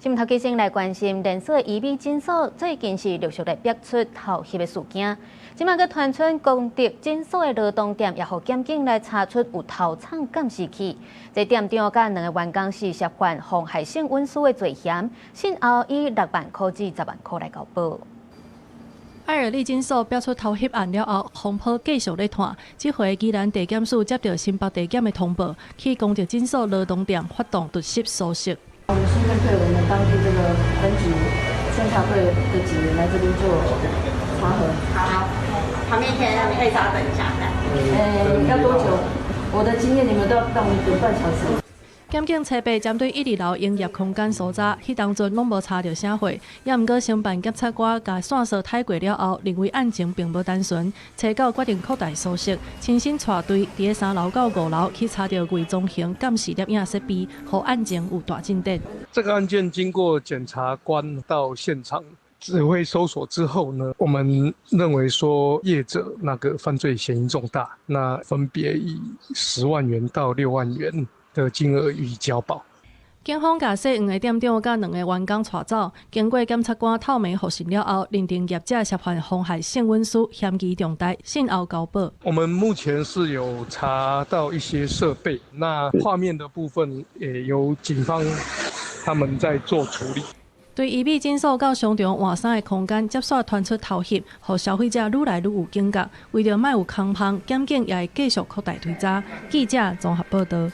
新聞頭先來關心連鎖醫美診所最近是陸續來爆出偷翕的事件。這擺閣傳出公德診所的羅東店，也予檢警來查出有偷藏監視器。這店長佮兩個員工是涉犯妨害性隱私的罪嫌，訊後以6萬箍至10萬箍來交保。愛爾利診所爆出偷翕案了後，風波繼續咧湠。這回宜蘭地檢署接著新北地檢的通報，去公德診所羅東店發動突襲搜索。我們現在配合我們當地這個分局偵查隊的警員來這邊做查核。好，旁邊先可以稍等一下。欸，要多久？我的經驗，你們都要等等半小時。檢警初步針對一二樓營業空間搜查，彼當陣攏無查著啥貨，也毋過承辦檢察官共線索睇過了後，認為案情並無單純，初九決定擴大搜索，親身帶隊佇咧三樓到五樓去查著偽裝型監視攝影設備，予案情有大進展。這個案件經過檢察官到現場指揮搜索之後呢，我們認為說業者那個犯罪嫌疑重大，那分別以10萬元到6萬元的金額予以交保。警方共姓黃的店長佮兩個員工帶走，經過檢察官透明複審了後，認定業者涉犯妨害性隱私，嫌疑重大，訊後交保。我們目前是有查到一些設備，那畫面的部分也由警方他們在做處理。對醫美診所到商場換衫的空間，接續傳出偷翕，予消費者愈來愈有警覺。為著莫有空縫，檢警也會繼續擴大追查。記者綜合報導。